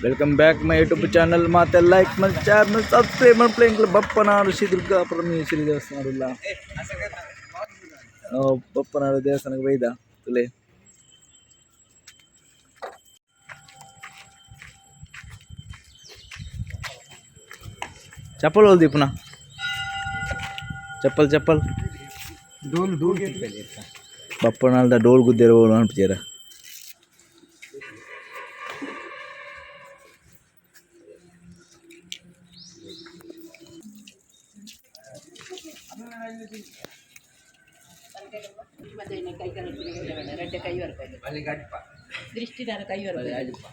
Welcome back my YouTube channel. ಮಾತೆ like ಮಲ್ share ಮಲ್ ಸಬ್ಸ್ಕ್ರೈಬ್ ಮಲ್ಪಲೆ. ಎಂಕ್ಲ ಬಪ್ಪನಾಡು ಶ್ರೀ ದುರ್ಗಾ ಪರಮೇಶ್ವರಿ ದೇವಸ್ಥಾನ ಉಲ್ಲ. ಬಪ್ಪನಾಡು ದೇವಸ್ಥಾನಕ್ಕೆ ಬೈದ ತುಲೆ. ಚಪ್ಪಲ್ ಹೋಲ್ ದೀಪುನ ಚಪ್ಪಲ್ ಚಪ್ಪಲ್. ಡೋಲ್ ಡೋಲ್. ಬಪ್ಪನಾಲ್ದ ಡೋಲ್ ಗುದ್ದೇರ ಹೋಲು ಅನ್ಪುಜೇರ. ದೃಷ್ಟಿದಾರ ಕೈ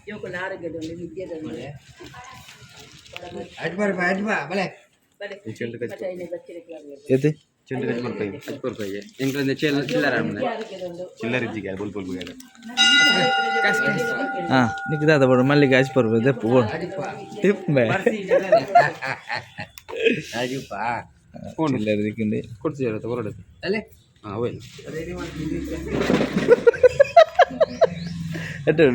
ಯುವಕನ ಆರೋಗ್ಯದಲ್ಲಿ ವಿದ್ಯೆದಲ್ಲಿ. ಏತಿ? ಹಾಂ, ನಿಕ್ ದಾದ ಬೋಡು ಮಲ್ಲಿಗೆ ಆಚ್ ಪರ್ಬ ದೆಪ್ಪು ಬೋಡು ತಿಪ್ಪು ಬೇ. ಚಿಲ್ಲರೆ ದಿಕ್ಕಿಂಡಿ. ಎಟ್ಟು?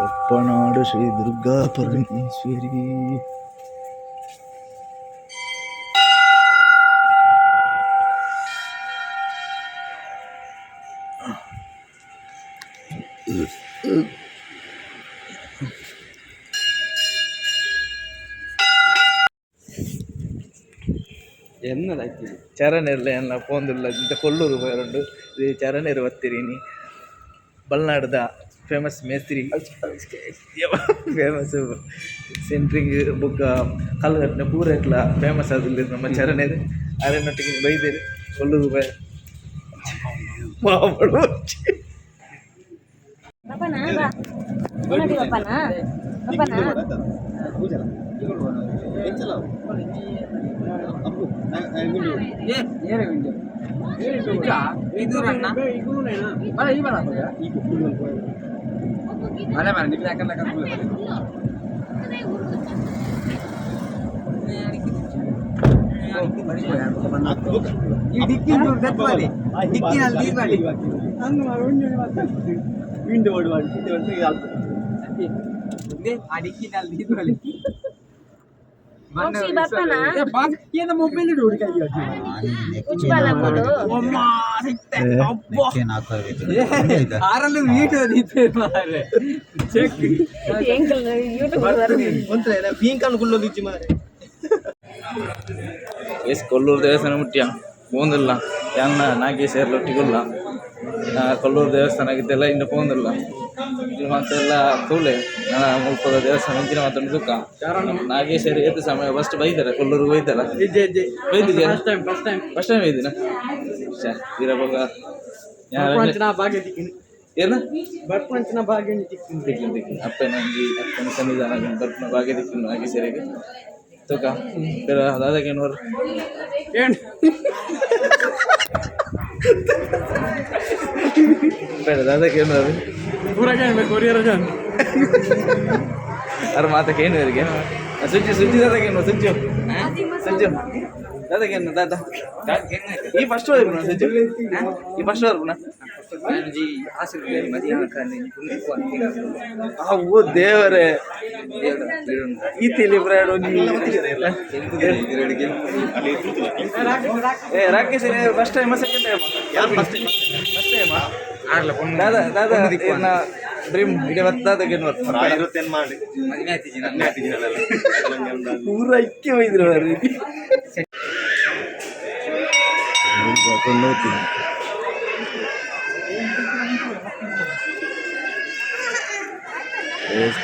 ಬಪ್ಪನಾಡು ಶ್ರೀ ದುರ್ಗಾ ಪರಮೇಶ್ವರಿ. ಚರಣಿರ್ಲ ಎಲ್ಲ ಪೋಂದುಲ್ಲ ಇಂತ ಕೊಲ್ಲೂರು ಪೋಯರುಂಡು. ಇದು ಚರಣಿರು ಬತ್ತಿರಿನಿ. ಬಲ್ನಾಡ್ದ ಫೇಮಸ್ ಮೇಸ್ತ್ರಿ, ಫೇಮಸ್ ಸೆಂಟ್ರಿಂಗ್ ಬೊಕ್ಕ ಕಲ್ಲುಕಟ್ಟಿನ ಪೂರ ಎಕ್ಲ ಫೇಮಸ್ ಆದುಲ್ಲೆರ್ ನಮ್ಮ ಚರಣೆರ್. ಅರೆನೊಟ್ಟಿಗೆ ಬೈದೆರ್ ಕೊಲ್ಲೂರು ಪೋಯ ಮಾಮೂಲು. ಬಪ್ಪನಾ ಬಾ ನೋಡಿ ಬಪ್ಪನಾ ಬಪ್ಪನಾ. ಬಪ್ಪನಾ ಉಜ್ವಲ ಕೊಡು. ಎಂಕಲ್ ಯೂಟ್ಯೂಬ್. ಎಸ್, ಕೊಲ್ಲೂರು ದೇವಸ್ಥಾನ ಮುಟ್ಯ ಪೋಂದಿಲ್ಲ ಯಾನ್ನ ನಾಗೇಶ್ ಒಟ್ಟಿಗುಲ್ಲ. ಕೊಲ್ಲೂರು ದೇವಸ್ಥಾನ ಇದ್ದೆಲ್ಲ ಇನ್ನು ಪೋಂದಿಲ್ಲ. ಇಲ್ಲಿ ಮಾತೆಲ್ಲ ತೂಲೆ ನನ್ನ ಮುಲ್ಪದ ದೇವಸ್ಥಾನ ಇಂಚಿನ ಮಾತೊಂದು ದುಃಖ. ನಾಗೇಶರು ಏತ್ ಸಮಯ first ಬೈದಾರೆ ಕೊಲ್ಲೂರಿಗೆ ಬೈದಾರ ಬೈದಿದ್ಯಾ? First time, first time. First time ಬೈದಿನ ವೀರಭೋಗ. ಏನು? ಬರ್ಪಂಚನ ಭಾಗ್ಯ. ತಿಕ್ಕಿನ ತಿಕ್ಕಿನ ಅಪ್ಪನ ಒಂಜಿ ಅಪ್ಪನ ಸನ್ನಿಧಾನ ಬರ್ಪುನ ಭಾಗ್ಯ ತಿಕ್ಕಿನ ನಾಗೇಶರಿಗೆ. ತೂಕ ಪಿರ ದಾದಗೇನೋರು. ಏನು? ಬೇಡ, ದಾದಗೇನೋರು. ಪೂರ ಕೊರಿಯರ್. ಅರ ಮಾತಕ್ಕೆ ಏನು ಸುಜ್ಜು ಸುಜ್ಜು ದಾದಗೇನು ಸುಜ್ಜು ಸುಜ್ಜು ದಾದಗೇನು ದಾದ. ಈ ಫಸ್ಟ್ ಬರ್ಪುನ ಸುಜ್ಜು, ಈ ಫಸ್ಟ್ ಬರ್ಪುನ. ಅವು ದೇವರೇ ಈ ತಿಳಿ ಬ್ರಾಡ್ ಒಂಜಿ. ಏ Rakesh, first time, second time? First time. ದಾದಾ ದಾದಾ ಡ್ರೀಮ್ ಇಡೀ ದಾದಗೇನು ಮಾಡಿ. ಪೂರ ಐಕ್ಯ ಒಯ್ದ್ರು ಅವ್ರು.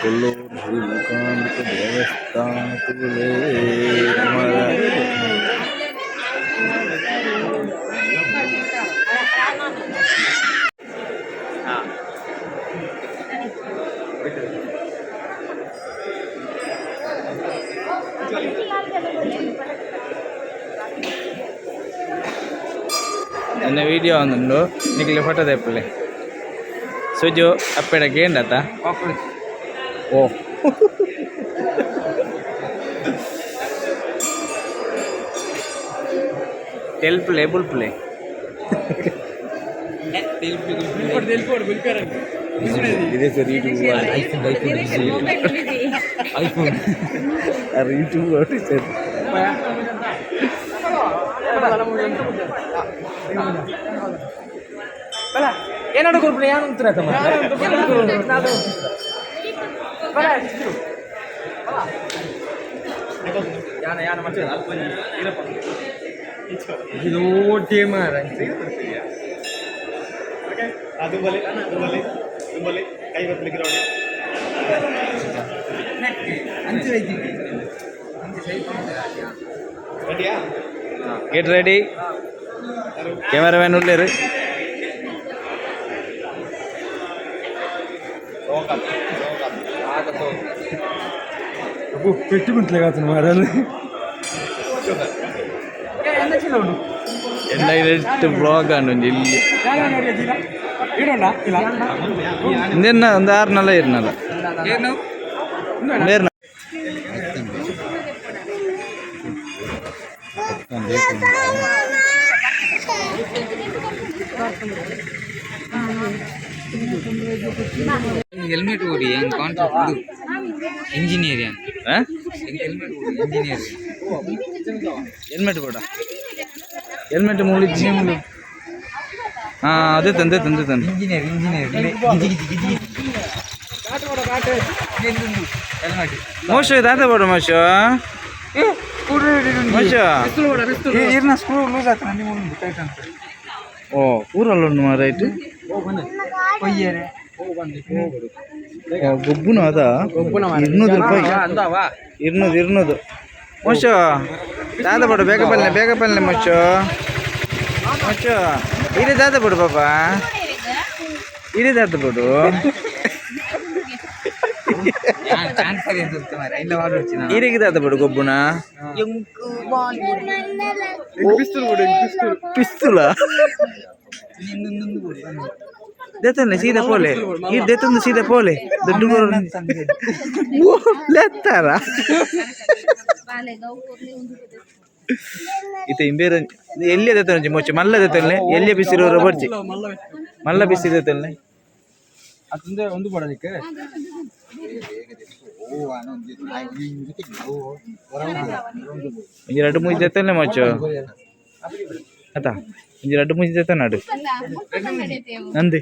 ಕೊಲ್ಲೂರು ಶ್ರೀ ಮೂಕಾಂಬಿಕ ದೇವಸ್ಥಾನ ತುಲೆ ಕುಮಾರ. ಎನ್ನ ವೀಡಿಯೋ ಒಂದುಂಡು, ನಿಕ್ಲೆ ಫೋಟೋ ದೆಪ್ಪಲೆ. ಸುಜು ಅಪ್ಪೆಡ ಗೇಂಡತ. ಓ. ತೆಲ್ಪುಲೆ ಬುಲ್ಪುಲೆ. ಇದೇ sir YouTube. IPhone YouTube sir. ಏನಾಡು ಕೊರ್ಪುಣ ಯಾನು ಉತ್ತರ. ದುಂಬಲಿ ದುಂಬಲಿ ದುಂಬಲಿ ಕೈ ಬತ್ತಲಿಕ್ಕೆ ನೋಡಿ. ರೆಡಿಯಾ? Get ready. ಕ್ಯಾಮರಾಮ್ಯಾನ್ ಉಳ್ಳೇರು. పెట్టి గుంట్లే కాదు మారాలి. ಎಂಡೈರೆಕ್ಟ್ ಬ್ಲಾಗ್ ಆಂಡ್ ಒಂಜಿ ಇಲ್ಲಿ. ಇಂದೆನ್ನ ಒಂದು ಆರು ನಲ್ಲ ಇರ್ನಲ್ಲ ನೇರ್ನ. ಹೆಲ್ಮೆಟ್ ಓಡಿ ಏನು ಕಾಂಟ್ರಾಕ್ಟ್ ಇಂಜಿನಿಯರ್. ಹೆಲ್ಮೆಟ್ ಓಡಿ ಇಂಜಿನಿಯರ್. ಹೆಲ್ಮೆಟ್ ಕೂಡ, ಹೆಲ್ಮೆಟ್ ಮೂಲಿಜ್ಜಿ. ಹಾಂ, ಅದೇ ತಂದೆ ತಂದೆ ತಂದೆ. ಇಂಜಿನಿಯರ್ ಇಂಜಿನಿಯರ್ ಗಿಜಿ ಗಿಜಿ ಗಿಜಿ ಹೆಲ್ಮೆಟ್. ಮೋಶ ದಾದ ಬೋಡು ಮೋಶ ಮೋಶ. ಇರ್ನ ಸ್ಕ್ರೂ ಲೂಸ್ ಆಗ್ತದೆ ನಿಮ್ಮ ಮುಂದೆ ಟೈಟ್ ಅಂತ. ಓ, ಊರಲ್ಲ ಉಂಡು ಮಾರಾಯ್ತು. ಕೊಯ್ಯರೆ. ಗೊಬ್ಬುನ ಅದ 200 ರೂಪಾಯಿ. 200 200. ಮೋಶ ದಾದ ಬೋಡು, ಬೇಗ ಬಲ್ಲೆ ಬೇಗ ಬಲ್ಲೆ. ಮೋಶು ಮೋಶು, ಇರಿ ದಾದ ಬೋಡು ಪಾಪ, ಇರಿ ದಾದ ಬೋಡು. ಚಾನ್ಸ್ ಅಂತ ಮಾರ ಇಲ್ಲ ವಾಡೊಡ್ಚಿ. ಇರಿಗೆ ದಾದ ಬೋಡು ಗೊಬ್ಬುನ? ಪಿಸ್ತೂಲ ದೇತನ್ಲೆ ಸೀದಾ ಪೋಲೆ ಈ ದೇತಂದು ಸೀದಾ ಪೋಲೆ ದೊಡ್ಡ. ಓ ಲೆತ್ತಾರ ಇತ್ತೆ ಇಂಬೇರ ಎಲ್ಲಿ ದೇತನಂಚಿ ಮೊಚ್ಚಿ ಮಲ್ಲ ದೇತನ್ಲೆ ಎಲ್ಲಿ ಬಿಸಿರು ಬರ್ಚಿ ಮಲ್ಲ ಬಿಸಿ ದೇತನ್ಲೆ. ಅತ್ತಂದ್ರೆ ಒಂದು ಬಡಲಿಕ್ಕೆ. ಒಂಜಿ ರಡ್ಡು ಮೂಜಿ ದೇತನ್ಲೆ ಮೊಚ್ಚು ಅತ್ತ, ಒಂಜಿ ರಡ್ಡು ಮೂಜಿ ದೇತನಾಡು ನಂದಿ.